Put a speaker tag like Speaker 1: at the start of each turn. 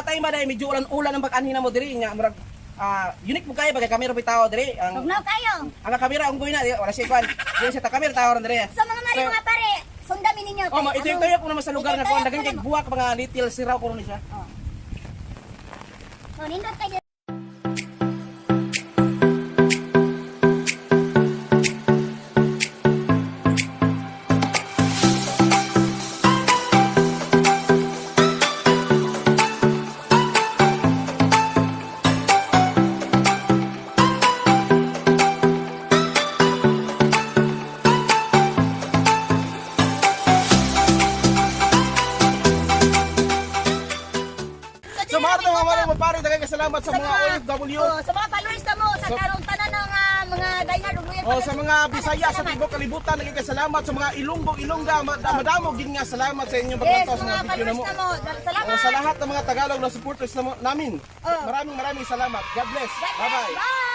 Speaker 1: time ba dai medyo ulan-ulan ang pag-anhi namo diri nga murag unique mo kayo bagay kamera bitaw diri ang
Speaker 2: Tugnaw kayo.
Speaker 1: ang kamera ang na di, wala siya kwan. Dili siya ta kamera tao ron diri.
Speaker 2: Sa mga mari
Speaker 1: So,
Speaker 2: mga pare, sundamin ninyo.
Speaker 1: Oh, ma ito yung tayo ko naman sa lugar nga kuan
Speaker 2: Ito
Speaker 1: daghan kay
Speaker 2: yung
Speaker 1: buwak mga little siraw ko ni siya.
Speaker 2: Oh. Oh, nindot kayo.
Speaker 3: So mga mga mga mga pare, daghang salamat sa mga OFW.
Speaker 2: Oh, sa mga followers na mo, sa karong tanan ng mga diehard ug loyal
Speaker 3: Oh, sa
Speaker 2: followers.
Speaker 3: mga Bisaya sa
Speaker 2: Salamat.
Speaker 3: tibuok kalibutan, naging salamat sa mga Ilonggo, Ilongga, madamo gid nga salamat sa inyong
Speaker 2: Yes,
Speaker 3: paglantaw sa
Speaker 2: mga
Speaker 3: mga video
Speaker 2: followers
Speaker 3: namo.
Speaker 2: na mo. Salamat.
Speaker 3: Oh, sa lahat ng mga Tagalog na supporters namin.
Speaker 2: Oh.
Speaker 3: Maraming maraming salamat. God bless.
Speaker 2: God bless.
Speaker 3: Bye-bye.
Speaker 2: Bye.